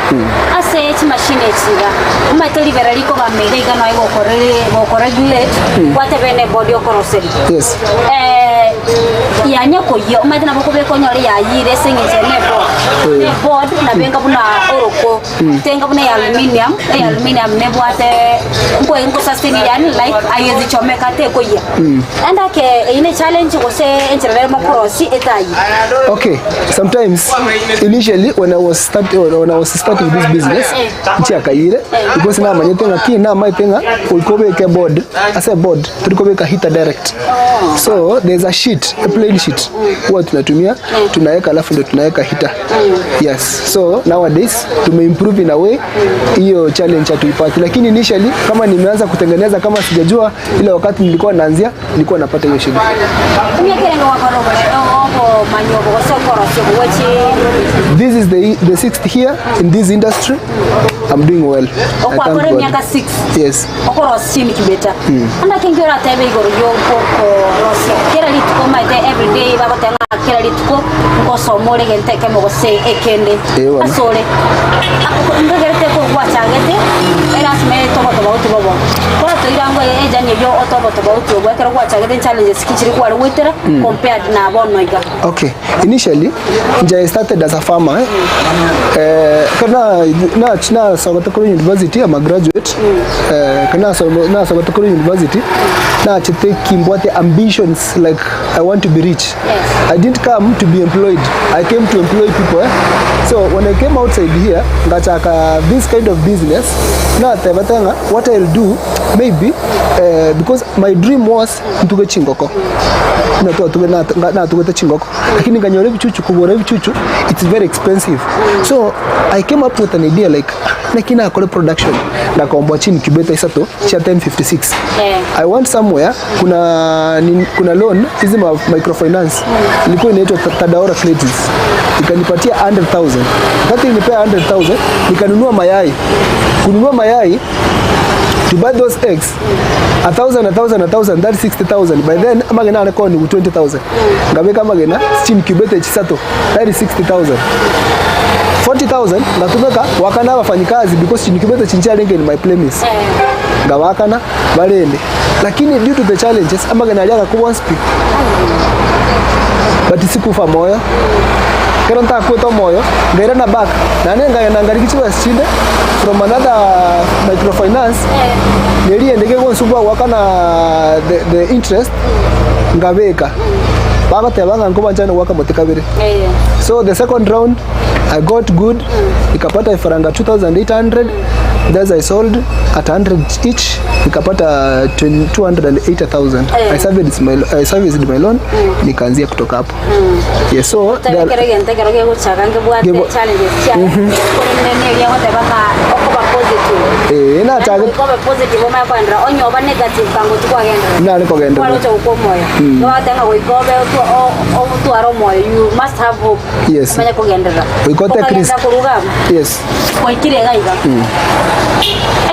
[SPEAKER 3] ase chimashini echi iga omanyete ribera rikobama iga iga noe gokoregulate gwatebe ne body okoroseria
[SPEAKER 4] Yes.
[SPEAKER 3] Eh, Yanya koyia, omanyete nabo okobeka onyore yayire ase eng'encho ere ne board. Ne board nabo enga buna oroko, tenga buna ya aluminium, eya aluminium nebwate nkoe nkosustain yaani like haiwezi chomeka tekoyia. Ende ake eyio ne challenge gose enchera nere mokorosia etayia.
[SPEAKER 4] Okay, sometimes initially when I was start, when I was starting this business nchiakayire because namanyete ng'a ki namaete ng'a goika obeke board ase board tori kobeka heater direct so there's a sheet a plain sheet huwa tunatumia tunaweka alafu ndio tunaweka heater yes so nowadays tumeimprove in a way hiyo challenge hatuipati lakini initially kama nimeanza kutengeneza kama sijajua ile wakati nilikuwa naanzia nilikuwa napata hiyo shida
[SPEAKER 3] Emiaka erenge gwakora obomanyi obo gose okorosia obo gwe chi
[SPEAKER 4] this is the sixth year in this industry I'm doing well I thank
[SPEAKER 3] okwakora
[SPEAKER 4] God.
[SPEAKER 3] emiaka 6
[SPEAKER 4] yes
[SPEAKER 3] okorosia chincubator ande ake oratebe igoro yokorosia kera rituko omanyete everyday bagoteba ng'a kera rituko nkosoma ore egento ekemo gose ekende
[SPEAKER 4] Eh, bono.
[SPEAKER 3] ase ore ntegerete korwa gwachagete erasima ere tobotobauti bobo koratoira ngo ejani eywo otobotobauti obwo ekero gwachagete challenges ki chiri kware goetera compared na bono iga.
[SPEAKER 4] Okay, initially nje I started as a farmer eh. Eh, kana na na sogota kuri university I'm a graduate. Eh, kana so na sogota kuri university na chite kimbwate ambitions like I want to be rich.
[SPEAKER 3] Yes.
[SPEAKER 4] I didn't come to be employed. I came to employ people eh. So when I came outside here ngachaka this kind of business na tebate ng'a what I'll do maybe eh, because my dream was ntuge chingoko buna twatuge natugete chingoko lakini nkanyora ebichuchu kogora ebichuchu it's very expensive so I came up with an idea like naki nakore production ngakomboa chincubator isato chia 1056
[SPEAKER 3] Eh.
[SPEAKER 4] I want somewhere kuna nin, kuna loan hizi ma microfinance ilikuwa inaitwa Tadaora Credits ikanipatia 100,000 wakati nilipea 100,000 nikanunua mayai kununua mayai to buy those eggs 1,000 1,000 1,000 that's 60,000 by then amagena are koni 20,000 ngabeka amagena chincubator chisato that is 60,000 40,000 ngatumeka wakana abafanyikazi because chincubator chinchiarenge in my premise
[SPEAKER 3] Eh.
[SPEAKER 4] ngabakana barende lakini due to the challenges amagena aria agakobwa nspi but sikufa moyo kero ntakwete omoyo ngairana back naende nkagenda nkarigi chibesa chinde from another microfinance neri ende kegonsumbua goakana the, the interest nkabeka bagoteba ng'a nkobanchane goaka mote kabere
[SPEAKER 3] Eh.
[SPEAKER 4] so the second round I got good nikapata ifaranga 2800 Thus I sold at 100 each nikapata 280,000.
[SPEAKER 3] Eh.
[SPEAKER 4] I serviced my, I serviced my loan nikaanzia kutoka hapo. Yes, so
[SPEAKER 3] Tebe
[SPEAKER 4] there,
[SPEAKER 3] kere gento ekero gegochaka ngebwate
[SPEAKER 4] Gebo-
[SPEAKER 3] challenges chiaye korende neria goteba ng'a okoba positive
[SPEAKER 4] eh nachage
[SPEAKER 3] Yaani okoba positive omanye koenderera onye oba negative kango tikwagenderera
[SPEAKER 4] nare kogenderera.
[SPEAKER 3] kwarocha gokwa omoyo nogoteba ng'a goika obe otware omoyo you must have hope
[SPEAKER 4] Yes.
[SPEAKER 3] omanye kogenderera
[SPEAKER 4] Goika ote
[SPEAKER 3] Okagenda
[SPEAKER 4] Kristo.
[SPEAKER 3] korwa iga abwo
[SPEAKER 4] Yes.
[SPEAKER 3] Gwaikire iga iga.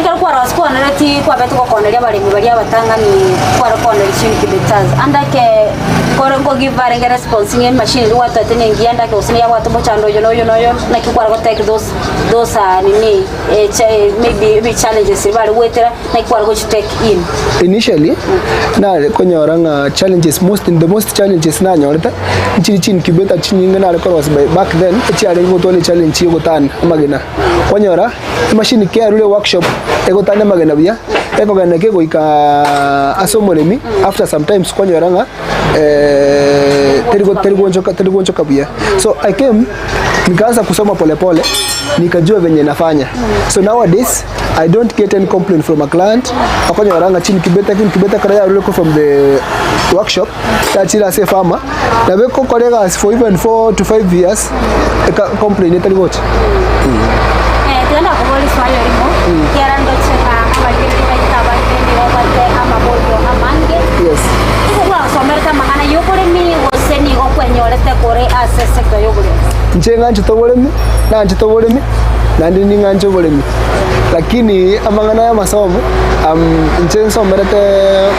[SPEAKER 3] Ekero kwarosia kwaonereti kwabete gokoneria abaremi baria abatang'ani kware kooneria chincubators ande ake kore nkogive arenge response ng'a emachine eria gwatoete nengiya ande ake gose neyabwate omochando oyo na oyo na oyo naki kware gotake those those ah nini eh cha maybe ebi challenges ebi bare goetera naki kware gochitake in.
[SPEAKER 4] Initially nare konyora ng'a challenges most the most challenges nanyorete nchiri chincubator chinyinge nare korosia by back then echiarenge gotwara echallenge ya ogotana amagena. Kwanyora emachine kerure workshop egotana amagena buya ekogenda kegoika ase omoremi after sometimes kwanyora ng'a teri teri goonchoka teri goonchoka buya. So I came nikaanza kusoma polepole nikajua venye nafanya so nowadays I don't get any complaint from a client okonyora ng'a chincubator incubator ekero yarure from the workshop yachire ase efarmer nabo egokora egasi for even 4 to 5 years eka complaint etari gocha.
[SPEAKER 3] Eh, tiga ndakoboria swali erimo, ekiagera ndoche ng'a abarigereria baito abange nigo babwate amaborio amange.
[SPEAKER 4] Yes.
[SPEAKER 3] Nigo gwasomerete amang'ana ya oboremi gose nigo kwenyorete kore ase esector ya oboremi?
[SPEAKER 4] Inche ng'anchete oboremi, nanchete oboremi, naende ning'anche oboremi. Lakini amang'ana y'amasomo, inche nsomerete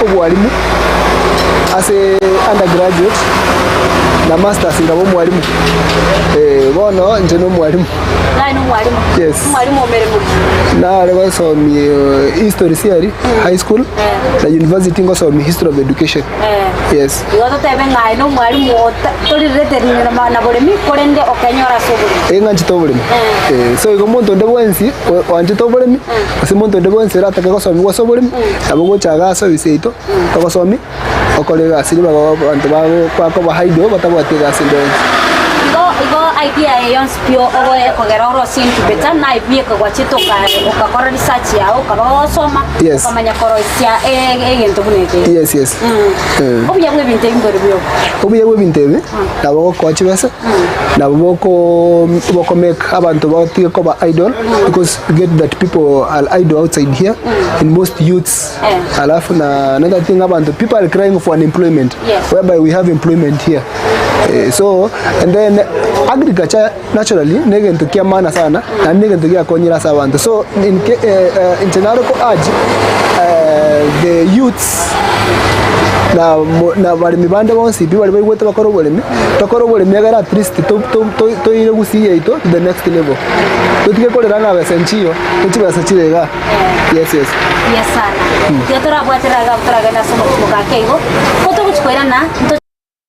[SPEAKER 4] obwalimu ase undergraduate na masters nkaba omwalimu, bono inche na omwalimu.
[SPEAKER 3] Naye nomwalimu?
[SPEAKER 4] Yes.
[SPEAKER 3] Omwalimu omeremo ki?
[SPEAKER 4] Nare gosomia history theory high school na university ngosomia history of education. Yes.
[SPEAKER 3] Igo totebe ng'a aye nomwalimu ota- tori related na na boremi korende okenyora ase oboremi.
[SPEAKER 4] Eh, ng'anchete oboremi. Eh, so igo monto onde bwensi o- oanchete oboremi, gose monto onde bwensi oratake gosomigwa ase oboremi, nabo ogocha iga ase ofisi yaito, togosomie, okore egasi ribaga abanto bago bakoba idle batabwati egasi ende yonsi.
[SPEAKER 3] Igo igo idea eye yonsi pi ogoe kogera orosie incubator naye buya gwachete oka okakora research yao okaba gogosoma
[SPEAKER 4] Yes.
[SPEAKER 3] okamanya koroisia e- egento buna eke.
[SPEAKER 4] Yes, yes. Eh.
[SPEAKER 3] Obuya bwa ebinto ebi mbori bioka.
[SPEAKER 4] Obuya bwa ebinto ebi, nabo ogokoa chibesa, nabo boko boko make abanto batige koba idle because you get that people are idle outside here and most youths
[SPEAKER 3] Eh.
[SPEAKER 4] alafu na another thing abanto people are crying for unemployment
[SPEAKER 3] Yes.
[SPEAKER 4] whereby we have employment here eh, so and then agriculture naturally negento kia maana sana naende negento giakonyire ase abanto so in, eh, eh, inche nare ko urge eh, the youths na mo- na baremi bande bonsi pi baria baigwete bakore oboremi, tokore oboremi egere at least to- to- to- toire gusii yaito to the next level. Totige korera ng'a besa nchiyo, ne chibesa chire igaa. Yes, yes.
[SPEAKER 3] Buya sana. Tiga torabwatera iga toragenda ase omochiko ake igo, ko togochi koirana nto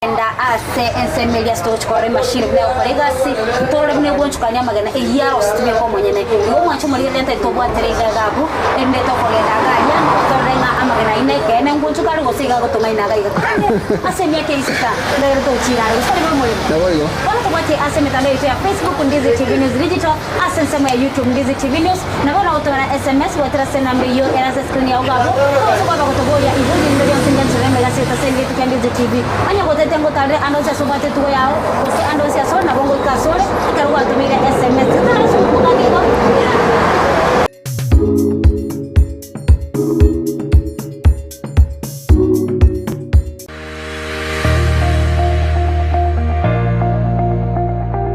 [SPEAKER 3] Genda ase ensemo eria ase togochia korora emashini buna egokora egasi, torore buna egwonchokania amagena eyio aroseti bweka omonyene. Igo omwanche omorigereria ntari tobwatere iga iga abwo, erinde tokogenda iga aria, torore ng'a amagena ayio nekeene ngwonchoka are gose iga agotong'aina iga iga. Korende ase emiaka eye isiko ndagere togochiira are gose tari bo omoremo.
[SPEAKER 4] Nabo igo.
[SPEAKER 3] Bono tobwatie ase emetandao yaito ya Facebook Ndizi TV News Digital, ase ensemo ya YouTube Ndizi TV News, Nabo nogotomera sms goetera ase enamba eyio ere ase escreen yao iga abwo, tobaise kwaba gotoboria igo rinde rionsi ngencherere emegasi gose engetu kia Ndizi TV. Onye gotete ngotarere ande onsi ase obwate etugo yao, gose ande onsi asore nabo ngoika asore ekero gwatomeire sms. Totare ase omokungu ake igo, erande.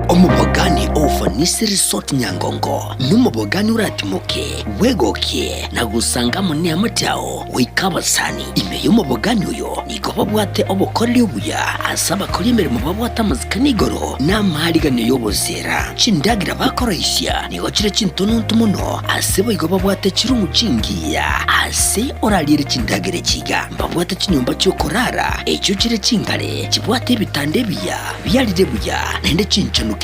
[SPEAKER 1] Omobogani o Ufanisi Resort Nyangongo nomobogani oratimoke, bwegokie na gosanga amo neamate ao goika abasani. Ime y'omobogani oyo nigo babwate obokoreri obuya ase abakori emeremo babwate amasikani igoro na amaariganio y'oboseera. Chindagera bakoroisia nigo chire chintononto mono ase boigo babwate chirumu chingiya ase orariere chindagera echi iga. Mbabwate chinyomba chi'okorara, echio chire chingare, chibwate ebitanda ebiya biarire buya, naende chinchanukerage.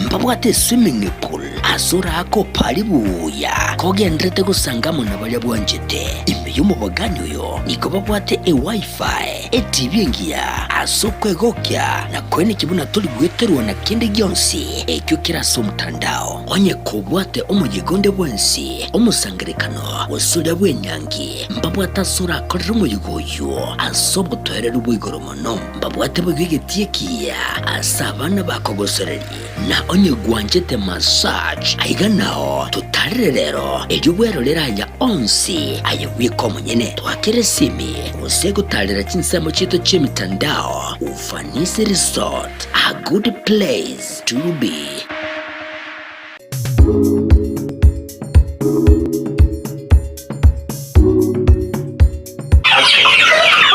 [SPEAKER 1] Mbabwate eswimming pool ase oraake opare buya kogenderete gosanga amo na baria bwanchete. Ime y'omobogani oyo nigo babwate eWiFi, eTV engiya ase okwegokia na koenekia buna tori gweterwa na kende gionsi ekio kere ase omotandao. Onye kobwate omoyega onde bwensi, omosangerekano, gose oria bw'enyangi, Mbabwate ase orakorere omoyega oyio ase obotoereru bwa igoro mono. Mbabwate boigo egetii ekiya ase abana bakogosoreria. Na onye gwanchete massage, aiga nao totarere rero, erio bwerorere aya onsi aye bweka omonyene. Twakere esimi gose gotarera chinsemo chiaito chi'emitandao. Ufanisi Resort, a good place to be.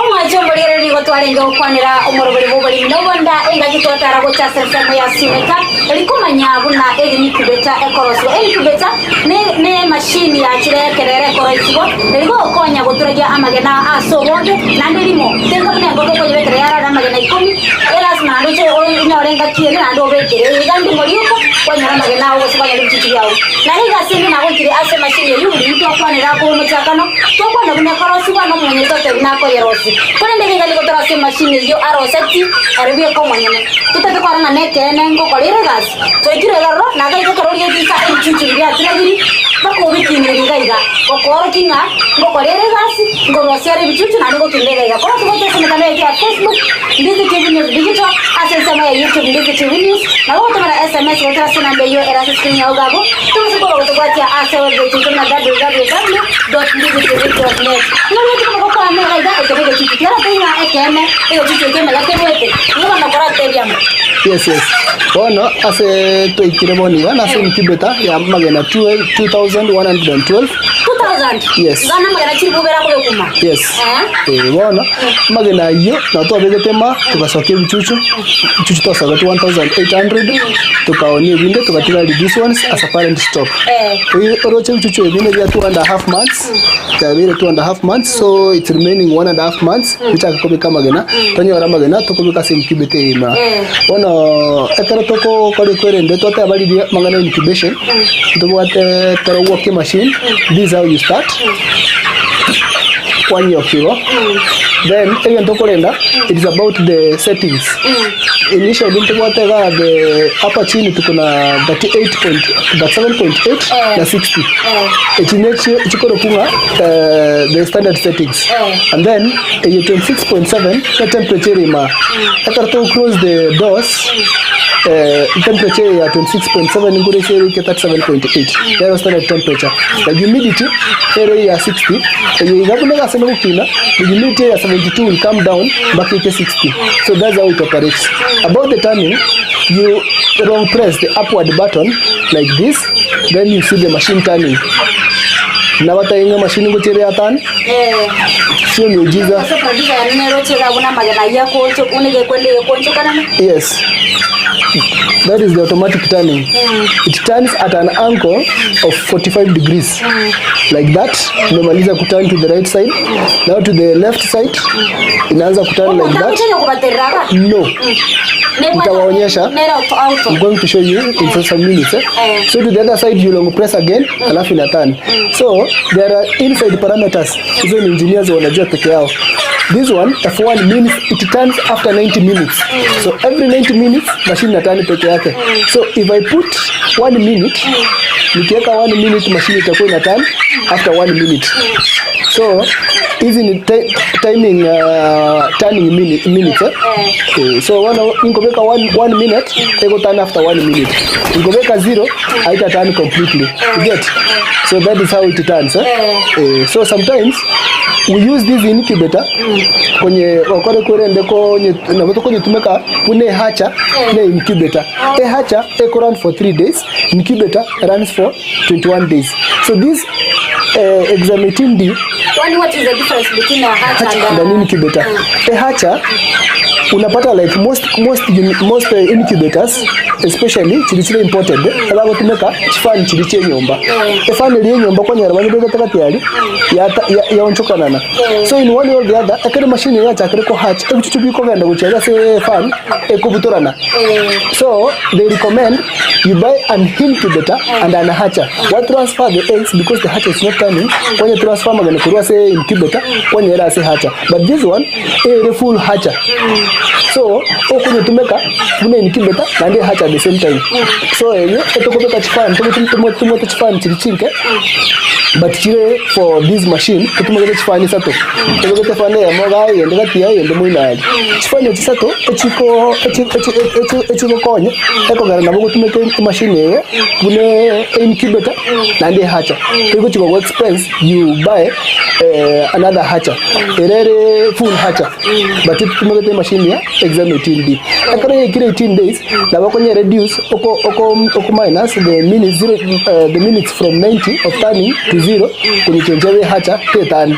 [SPEAKER 3] Omwancho omorigereria nigo twarenge gokwanera omorobori bw'oboremi na obonda engaki twatara gocha ase ensemo ya Suneka eri komanya buna egincubator ekorosiwa. Eincubator ne ne emashini yachire ekerero ekoroisiwa eri gogokonya goturagia amagena ase obonge naende rimo tenga buna engoko okoyebekera yarara amagena ikomi erasima naende oche onyore engaki ende naende obekere iga ndimo rioka kwanyora amagena ao gose kwanyora ebichuchu biao. Naende iga ase inde nagoikire ase emashini eyio buna intwe twakwanera korwa omochakano, twakwana buna ekorosiwa na omonyene totebi nakoyerosia. Korende iga iga nigo tore ase emashini eyio aroseti ere bweka omonyene. Totete kwarora ng'a nekeene ngokora ere egasi. Twaikire iga roro, na gaiga ekero riaito inse ebichuchu biria biaturagiri, mpaka obikinire iga iga, gokoorokia ng'a ngokora ere egasi, nkorosia ere ebichuchu naende ngokinire iga iga. Korwa tobwate ase emetandao yaito ya Facebook, Ndizi TV News Digital, ase ensemo ya YouTube Ndizi TV News, nabo ogotomera SMS goetera ase enamba eyio ere ase screen yao iga abwo, tobase koba gotobwatia ase website yaito buna www.ndizitv.net. Ng'a riotuko nabo kwane iga iga, eke negechuchu kiaratoe ng'a ekeene. Egechuchu ekio emega kerwete. Igo bono koratebie amo.
[SPEAKER 4] Yes, yes. Bono ase twaikire bono iga nase incubator ya amagena 2112.
[SPEAKER 3] 2000?
[SPEAKER 4] Yes.
[SPEAKER 3] Iga namagena chilifu ibere akobekuma?
[SPEAKER 4] Yes.
[SPEAKER 3] Eh.
[SPEAKER 4] Eh, bono amagena ayio nabo twabegete ma tugasokia ebichuchu, ebichuchu twasogeti 1800 tukaonia ebinde tugatiga these ones as a parent stock.
[SPEAKER 3] Eh.
[SPEAKER 4] Oyi oroche ebichuchu ebi nebia 2 and a half months, yabeire 2 and a half months so it's remaining 1 and a half months bichake kobeka amagena, tonyore amagena tokobeka ase incubator eye ime aa. Bono ekero tokokora ekwerende twateba riria amang'ana ya incubation, ntobwate ekero ogwokia emachine, this is how you start, kwanyiokia igo, then egento okorenda it is about the settings. Initially ntobwate igaa the hapa chini tuko na 38 point, 37.8 na 60. Echi nechio chikorokwa ng'a the standard settings. And then eye 26.7 ne temperature ere ime aa. Ekero togo close the doors temperature eye ya 26.7 nigo ere ike 37.8 nero standard temperature. Na humidity ere eye ya 60 eye iga buna egase nogokina the humidity ya 72 will come down mpaka ike 60. So that's how it operates. About the turning, you wrong press the upward button like this then you see the machine turning. Nabatebie ng'a emachine ngochia ere ya turn. Sio miujiza.
[SPEAKER 3] Ase producer yane neroche iga buna amagena ayio akooncho buna egekwenda egekoonchokanana.
[SPEAKER 4] Yes. That is the automatic turning. It turns at an angle of 45 degrees. Like that. Imemaliza kuturn to the right side. Now to the left side. Inaanza kuturn like that.
[SPEAKER 3] Omonto kobaterera aba?
[SPEAKER 4] No. Nitawaonyesha.
[SPEAKER 3] Nere auto auto.
[SPEAKER 4] I'm going to show you in some minutes. Eh?
[SPEAKER 3] Eh.
[SPEAKER 4] So to the other side you long press again, alafu ina turn. So there are inside parameters. Hizo ni engineers wanajua peke yao. This one F1 means it turns after 90 minutes. So every 90 minutes machine ina turn peke yake. So if I put 1 minute, nikiweka 1 minute machine itakuwa ina turn after 1 minute. So hizi ni ti timing uh, turning minute, minutes eh? Eh, so wana inkobeka 1 minute ego turn after 1 minute. Inkobeka 0 haita turn completely. You get? So that is how it turns eh? Eh, so sometimes we use this incubator kwenye okore kwerende konye nabo tokonyetumeka buna ehatcher ne incubator. Ehatcher eko run for 3 days, incubator runs for 21 days. So this eh, exam 18D
[SPEAKER 3] Kwani what is the difference between a hatcher and
[SPEAKER 4] and an incubator. A hatcher unapata like most most most eh, incubators especially chiri chire imported abagotumeka chifani chiri chia enyomba efani eri enyomba kwanyora banyebegete gati aria yata- ya- yaonchokanana so in one way or the other ekero emachine eye yachakire ko hatch ebichuchu bikogenda gochia aria ase efan ekobutorana so they recommend you buy an incubator and an hatcher wa transfer the eggs because the hatcher is not turning kwanye transfer amagena korwa ase incubator kwanyera ase hatcher but this one ere full hatcher so okonyetumeka buna incubator naende hatcher at the same time so eye etokobeka chifan tomote chifan chiri chinke but chire for this machine totumegete chifan isato tobegete fan eyemo iga eyende gati yaye eyende moino aria chifan echi isato echiko echi echi echi echigokonya ekogera nabo ogotumeka emachine eye buna eincubator naende ehatcher egochi kogo expense you buy another hatcher ere ere full hatcher but totumegete emachine ya exam 18D ekero yaikire 18 days nabo okonye reduce oko oko oko minus the minutes zero the minutes from 90 of turning to zero konyechencha ebe hatcher tetani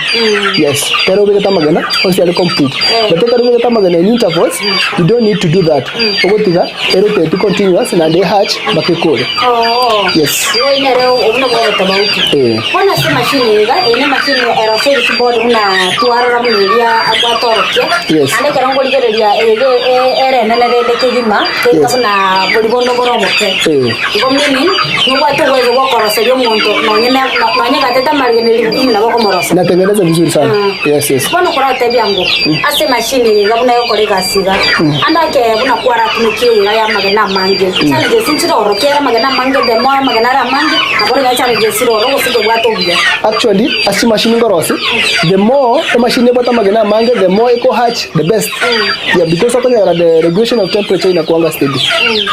[SPEAKER 4] yes ekero obegete amagena onsi are complete but ekero obegete amagena in intervals you don't need to do that ogotiga eroteti continuous naende ehatch mpaka ekore
[SPEAKER 3] Oo.
[SPEAKER 4] Yes.
[SPEAKER 3] Igo nere obwo nobwo obotobauti.
[SPEAKER 4] Eh.
[SPEAKER 3] Bono ase emachine iga, eye nemachine eroseiri chibodi buna twarora buna eria gwatorokia.
[SPEAKER 4] Yes.
[SPEAKER 3] Naende ekero nkorigereria eye iga e- ere enene rende kegima, keika
[SPEAKER 4] Yes.
[SPEAKER 3] buna boria bonde bore oboke.
[SPEAKER 4] Eh.
[SPEAKER 3] Igo meaning, nobwate oboeso bwa okoroseria omonto nonye ne nonye gatete amariga elifu kumi nabo okomoroseria.
[SPEAKER 4] Natengeneza vizuri sana. Yes, yes.
[SPEAKER 3] Bono koratebia ng'o ase emachine eye iga buna egokora egasi iga, ande ake buna kwaratumeka iga ya amagena amange, challenges nchire ororo kera amagena amange the more amagena are amange, nabo riria challenges chire ororo gose kebwate obuya.
[SPEAKER 4] Actually, ase chimashini nkorosi, the more emashini ebwate amagena amange, the more eko hatch, the best. Yeah, because okonyora the regulation of temperature inakuanga steady.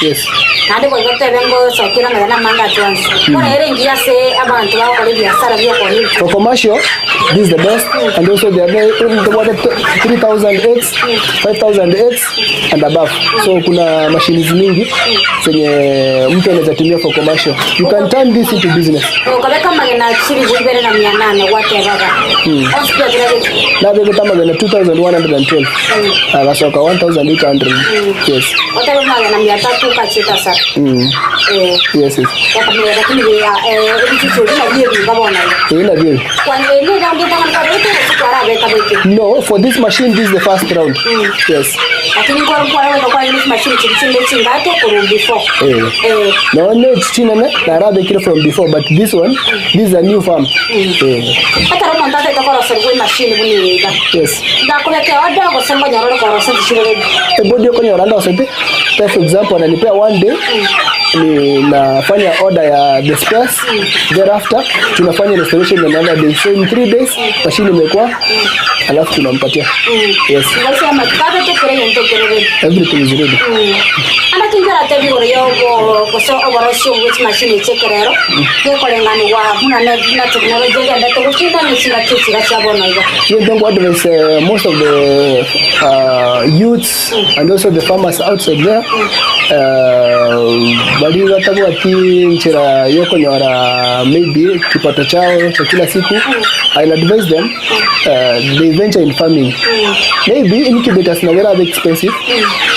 [SPEAKER 4] Yes.
[SPEAKER 3] Naende boigo tebe ngosokera amagena amange ase onsi. Bono ere engiya ase abanto bagokora ebiasara bia okonia ebituko.
[SPEAKER 4] For commercial, this is the best and also the other ntobwate 3000 eggs, 5000 eggs and above. So kuna machines mingi zenye mtu anaweza tumia for commercial. You can turn this into business.
[SPEAKER 3] Okabeka amagena chilifu ibere na mia nane gwatebaga onsi pi oturagete
[SPEAKER 4] Nabegete amagena 2112 agasoka 1800. Yes.
[SPEAKER 3] otebe magena mia tatu okachita sara eh
[SPEAKER 4] Yes, yes.
[SPEAKER 3] okamenya lakini ya eh ebichuchu nabio ebinga bono iga
[SPEAKER 4] Eh, nabio.
[SPEAKER 3] Kwani ene round etang'ani kwabete gose kwarabeka beke
[SPEAKER 4] No, for this machine this is the first round. Yes.
[SPEAKER 3] Lakini nkoro nkwara goika kwarenge chimachine chiria chinde chingate korwa before.
[SPEAKER 4] Eh.
[SPEAKER 3] Eh.
[SPEAKER 4] Nonye echi chinene narabekire from before but this one this is a new farm. Eh.
[SPEAKER 3] Ekero omonto ataete koroserigwa emachine buna eye iga.
[SPEAKER 4] Yes.
[SPEAKER 3] Ngakobeka order gose nkonyora ore korosia chire ready.
[SPEAKER 4] Ebodi okonyora ndosete take for example ananipea one day ninafanya order ya the spares thereafter tunafanya restoration another day so in 3 days machine imekuwa alafu tunampatia yes
[SPEAKER 3] Gose amatuko abete kera egento kere ready.
[SPEAKER 4] everything is ready
[SPEAKER 3] Ande tinkoratebia igoro ya obo gose oborosia obwo bwe chimashini echi ekerero, gekorenganigwa buna ne buna technology egendete gokina ne chingaki echiga chia bono iga.
[SPEAKER 4] Hiyo ndio advice uh, most of the uh, youths and also the farmers outside there uh, bari batabwati nchera yokonyora maybe kipato chao cha kila siku I'll advise them uh, they venture in farming maybe incubators na very expensive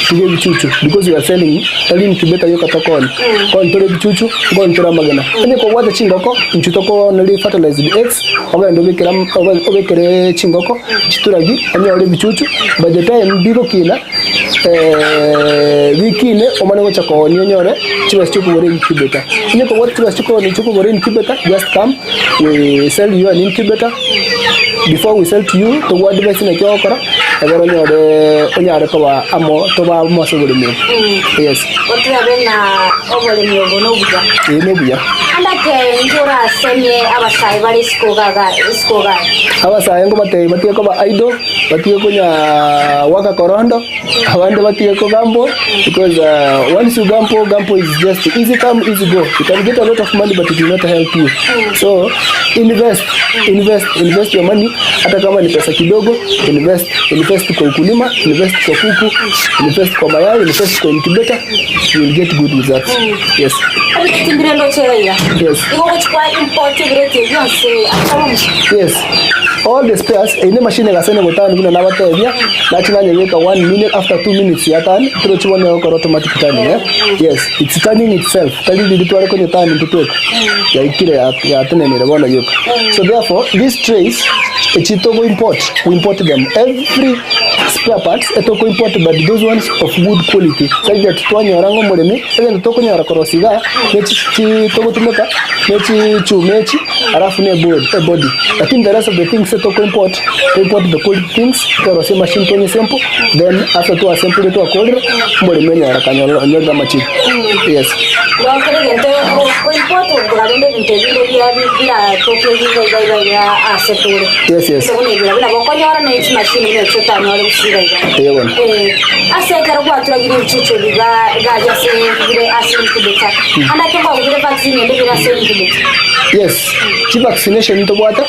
[SPEAKER 4] tuge ebichuchu because we are selling tari incubator yoka tokoonia bono ntore ebichuchu bono ntore amagena onye kobwate chingoko inchu tokooneria fertilized eggs ogende obekere am obekere chingoko chituragi onyore ebichuchu by the time bigokina bikine omanye gocha koonia onyore chibesa chiokogora incubator onye kobwate chibesa chiokoonia chiokogora incubator just come we sell you an incubator before we sell to you togo advise naki ogokora ekero onyore onyare koba amo toba amo ase oboremi obo yes.
[SPEAKER 3] Otwebe ng'a oboremi obo nobuya.
[SPEAKER 4] Ee nobuya.
[SPEAKER 3] Ande ake inki orasemie abasae bare isiko iga isiko iga aye?
[SPEAKER 4] Abasae nkobatebia batige koba idle, batige konya waka korondo, abande batige kogamble because once you gamble, gamble is just easy come easy go. You can get a lot of money but it will not help you. So invest, invest, invest your money hata kama ni pesa kidogo, invest, invest kwa ukulima, invest kwa kuku, invest kwa mayai, invest kwa incubator, you will get good results. Yes.
[SPEAKER 3] Ebitimbire ndoche iga iga.
[SPEAKER 4] Yes.
[SPEAKER 3] Igo ogochia kwa import ebireti ebi bionsi ase omochie.
[SPEAKER 4] Yes. All the spares, eine machine egasene gotani buna nabatebia, nachi nanyebeka one minute after 2 minutes ya turn, torochi bono egokora automatic turning eh. Yes, it's turning itself. Tari riri tware konye turn intwe tweka. Yaikire ya- yatenenire bono gioka. So therefore, these trays, echi togo import, we import them. Every spare parts etoko import but those ones of good quality. Such that twanyora ng'a omoremi, egento tokonyora korosia igaa, ne chi chi togotumeka, ne chichuma echi, alafu ne eboard ebody. Lakini the rest of the things etoko import, to import the quality things, tworosia emachine tonye sample, then after twa sample twakorire, omoremi onyora akanyora onyorire amachibu. Yes.
[SPEAKER 3] Gwakora egento o import gotuga rende ebinto ebinde bia biratoke iga iga iga iga ase tore.
[SPEAKER 4] Yes, yes.
[SPEAKER 3] Buna ebira buna bokonyora ne chimachine buna echio otanyore gosiira iga.
[SPEAKER 4] Eeh bono.
[SPEAKER 3] Eh, ase ekero gwaturagire ebichuchu ebi iga iga ase bire ase incubator, ande ake kwagurire vaccine ende bire ase incubator.
[SPEAKER 4] Yes, chi vaccination ntobwate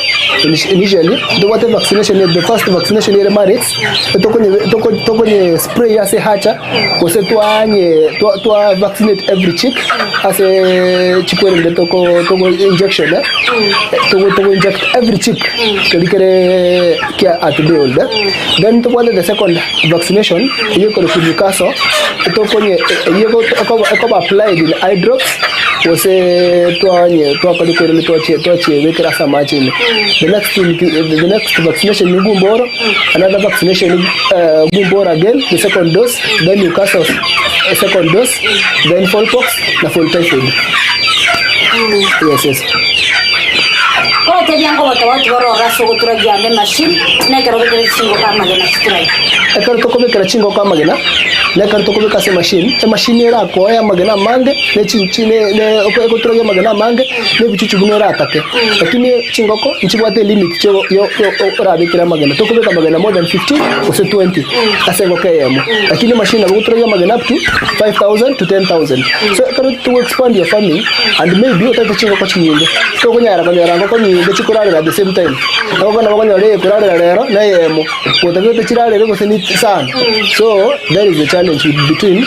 [SPEAKER 4] initially ntobwate vaccination the first vaccination ere marex tokonye tokonye spray ase hatcher gose twanye twa twa vaccinate every chick ase chikwerende toko toko injection eh togo togo inject every chick keri kere kia at day old eh. Then tobwate the second vaccination eyio ekorokwa Newcastle tokonye eyio ekoba ekoba applied in eye drops gose twanye twakora ekwerende twachie twachiebekera ase amache ime. The next the next vaccination ni gumboro another vaccination gumboro again the second dose then Newcastle second dose then fowl pox na fowl typhoid. Yes, yes.
[SPEAKER 3] Korotebia ngobotoboti bororo ase ogoturagia ande emachine, na ekero obekere chingoko amagena chituragie.
[SPEAKER 4] Ekero tokobekera chingoko amagena. Na ekero tokobeka ase emachine, emachine erakoe amagena amange, ne chinchi ne ne egoturagia amagena amange, na ebichuchu buna eratake. Lakini chingoko nchibwate elimit chio yo yo orabekere amagena. Tokobeka amagena more than 15 gose 20 ase engoko eyemo. Lakini emachine nabo egoturagia amagena up to 5000 to 10,000. So ekero togo expand your farming and maybe otagete chingoko chinyinge, tokonyara konyora ngoko nyinge chikorarera at the same time. Engoko nabo okonyora eyekorarera rero na eyemo, gotagete chirarere gose ni sana. So there is a challenge with between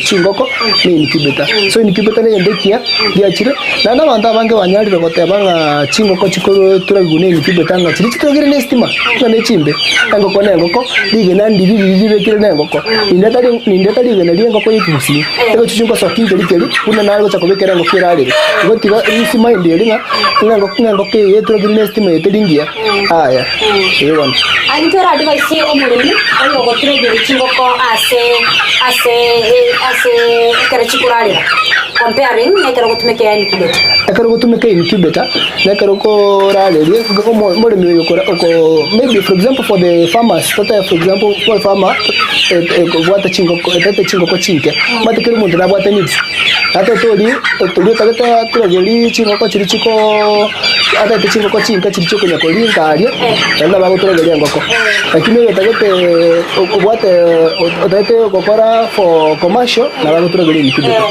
[SPEAKER 4] chingoko na incubator. So incubator na egento ekiya giachire, naende abanto abange banyarire goteba ng'a chingoko chikoturagigwa na incubator ng'a chiria chituragire na estima ng'a ne chimbe. Engoko na engoko, rigena ndiri riria ribekire na engoko, nindeta ri nindeta rigena ria engoko ya ekegusii, egochuchu ngosokia nkeri keri buna nare gocha kobekera engoko erarere. Igo tiga isi mind eri ng'a ng'a engoko ng'a engoko eye eturagire na estima eye teri ngiya, yaya, eh bono.
[SPEAKER 3] Intwe advice omoremi oyo ogoturegeria chingoko ase ase ase ekero chikorarera comparing na ekero ogotumeka eya incubator.
[SPEAKER 4] Ekero ogotumeka incubator na ekero okorareria omo omoremi oyo okora oko maybe for example for the farmers tote for example for farmer ekobwata chingoko etete chingoko chinke omanyete kera omonto nabwate needs natete oria oria otagete aturegerie chingoko chiria chikoo Atagete chingoko chinke chiria chiokonya korinka aria, naende nabo agotorageria engoko. Lakini oyo otagete obwate otagete gokora for commercial, nabo agotorageria incubator.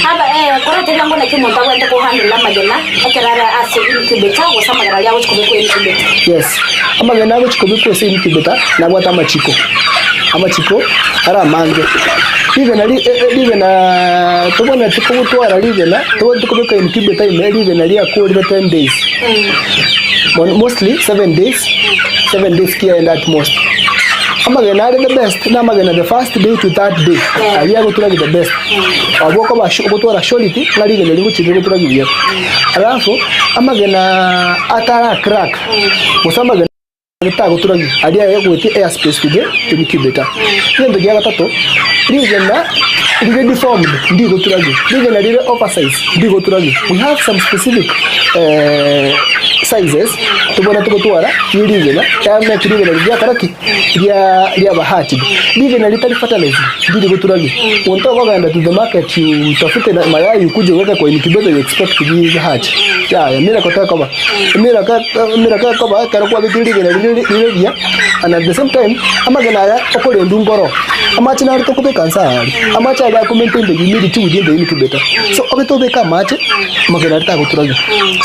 [SPEAKER 3] Aba eh, korete bwango naki omonto abwenerete kohandle amagena ekero are ase incubator gose amagena aria agochi kobekwa incubator.
[SPEAKER 4] Yes, amagena agochi kobekwa ase incubator nabwate amachiko, amachiko are amange. Rigena ri rigena tobwenereti kogotwara rigena Tobwenerete kobeka incubator ime rigena riakorire 10 days. Mono mostly 7 days, 7 days kiaenda at most. Amagena are the best na amagena the first day to third day aria agoturagi the best. Abwo okoba sure ogotwara surety ng'a rigena rigochia rigoturagi buya. Alafu amagena atara crack gose amagena. Tagoturagi aria aye goetia air space to the incubator. Egento kia gatato, rigena rire deformed ndigoturagi, rigena rire oversize ndigoturagi. We have some specific sizes tobwenerete gotwara rie rigena make rigena riria riakora ki? Ria riaba hatched. Rigena ritari fertilized ndiri goturagi. Monto okogenda to the market utafute mayai ukuje uweke kwa incubator you expect bi hatch. Yaya miracle tekoba. Emiraka emiraka ekoba ekero kwabekire rigena riria rire rigiya, and at the same time, amagena aya okorendwa nkoro, amache naro tokobeka nse aa aria, amache aria ako maintain the humidity within the incubator. So obete obeke amache, amagena aria tagoturagia.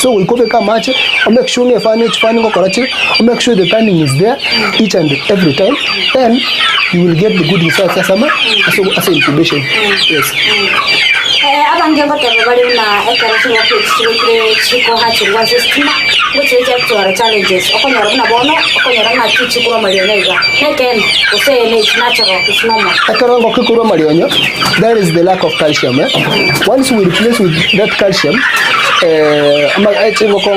[SPEAKER 4] So goika obeke amache, o make sure ng'a efani chifani ngokora chire, o make sure the turning is there each and every time, then you will get the good results ase ama ase ase incubation, yes.
[SPEAKER 3] Abange ngoteba bare buna ekero chingaki echi chigoikire chikohachirwa ase esitima, ngochire chiatwara challenges, okonyora buna bono, okonyora ng'a tichikorwa amarionya iga. Nekeene, gose eye ne it's natural, it's normal.
[SPEAKER 4] Ekero engoko ekorwa amarionya, there is the lack of calcium eh. Once we replace with that calcium eh, ama chingoko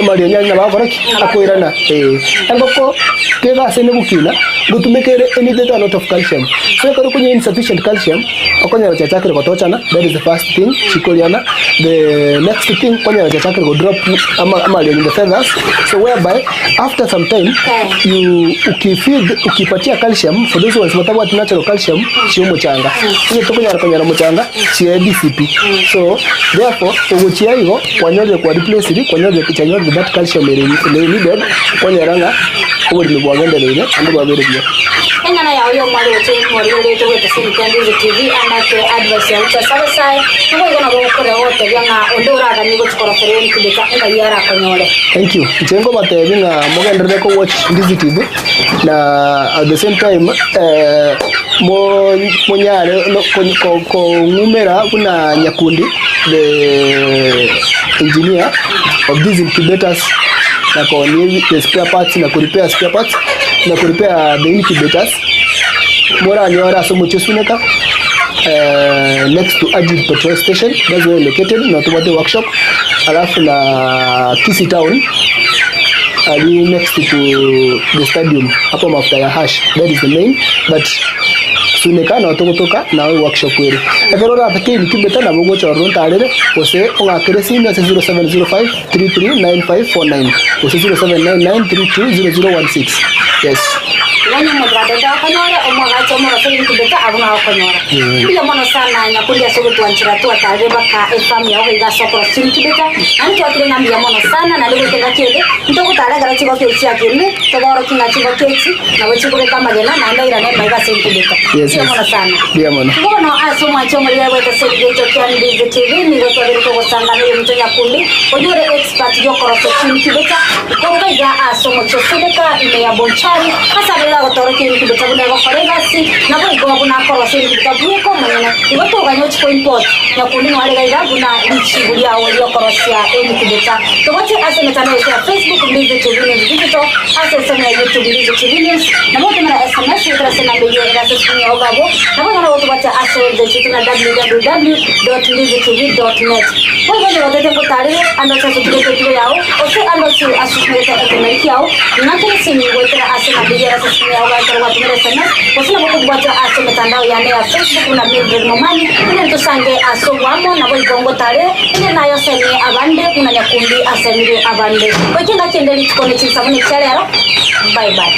[SPEAKER 4] amarionya aria nabo agokora ki? Akoirana eh. Engoko kega ase negokina, ngotumeka ere any a lot of calcium. So ekero okonywa insufficient calcium, Okonyora chiachakire gotochana, that is the first thing chikoriana, the next thing okonyora chiachakire go drop ama amarionya the feathers, so whereby after some time you ukifeed ukipatia calcium for those ones batabwati natural calcium chia omochanga, onye tokonyara konyora omochanga chia DCP, so therefore ogochia igo kwanyorire kwa replace kwanyorire chianyorire that calcium ere ere needed kwanyora ng'a oboremi bwagendereire naende bwabeire buya.
[SPEAKER 3] Eng'ana yao y'omwali gochia emorigererie togwete Senate ya Ndizi TV ande ake advice ya gochia ase abasae, naboigo nabo ogokorera gogotebia ng'a onde oraganie gochia korokera incubator ng'ai arakonyore.
[SPEAKER 4] Thank you. Inche nkobatebi ng'a mogenderere ko watch Ndizi TV na at the same time eh, mo monyare no ko- ko- kong'umera buna Nyakundi the engineer of these incubators na koonia the spare parts na ko repair spare parts na ko repair the incubators moranyore ase omochie Osuneka next to Agid petrol station that's where located na tobwate workshop alafu na Kisii town ari next to the stadium hapo mafuta ya hash that is the main but Suneka nao togotoka nao workshop ere ekero oratake incubator nabo ogochorora ontarere gose ong'akere esimi ase 0705 339549 gose 0799320016 yes.
[SPEAKER 3] Igo onye omonto gatete gokonyora, omwagache omorose incubator abwo nao agokonyora. Mbuya mono sana nyakundi ase ogotwanchera twatarire mpaka efarm yao iga ase okorosia incubator, naende twakire ng'a mbuya mono sana naende goika engaki ende, ntogotara ekero chingoko echi chiakinire, toborokie ng'a chingoko echi nabo chikobeka amagena naende oirane maiga ase incubator.
[SPEAKER 4] Yes,
[SPEAKER 3] Mbuya
[SPEAKER 4] yes.
[SPEAKER 3] mono sana.
[SPEAKER 4] Mbuya mono.
[SPEAKER 3] Igo bono ase omwancho omoriri agoeta ase ebigecho kia Mbizi TV nigo twabeire togosangana oyominto nyakundi oyio ore expert y'okorosia chincubator Korwa iga ase omochie o Sedeka, ime ya Bonchari, ase abeire agotorokia ebinto buna egokora egasi, naboigo buna akorosia ebinto bweka omonyene. Igo toganye ochie koimport nyakundi noare iga iga buna richibu riao riokorosia ebinto. Togochie ase emetandao yaito ya Facebook Mbizi TV News Digital, ase ensemo ya YouTube Mbizi TV News, nabo otomera SMS goetera ase enamba eyio ere ase escreen yao iga abwo, naboigo nabo gotobwatia ase website yaito buna www.mbizitv.net. Boigo onye gotete ngotarere ande ase ase etugo yao, Ase ande onsi ase osimegete ekemeri kiao, ng'akere esimi goetera ase nabii ere ase esimi yao ekero gwatomire sms, gose nabo okobwatia ase emetandao yane ya Facebook buna Mildred Momanyi, inde ntosange ase oboamo, naboigo ngotare, inde naye osemie abande buna Nyakundi asemirie abande. Goika engaki ende rituko ne chinsa buna echia rero. Bye bye.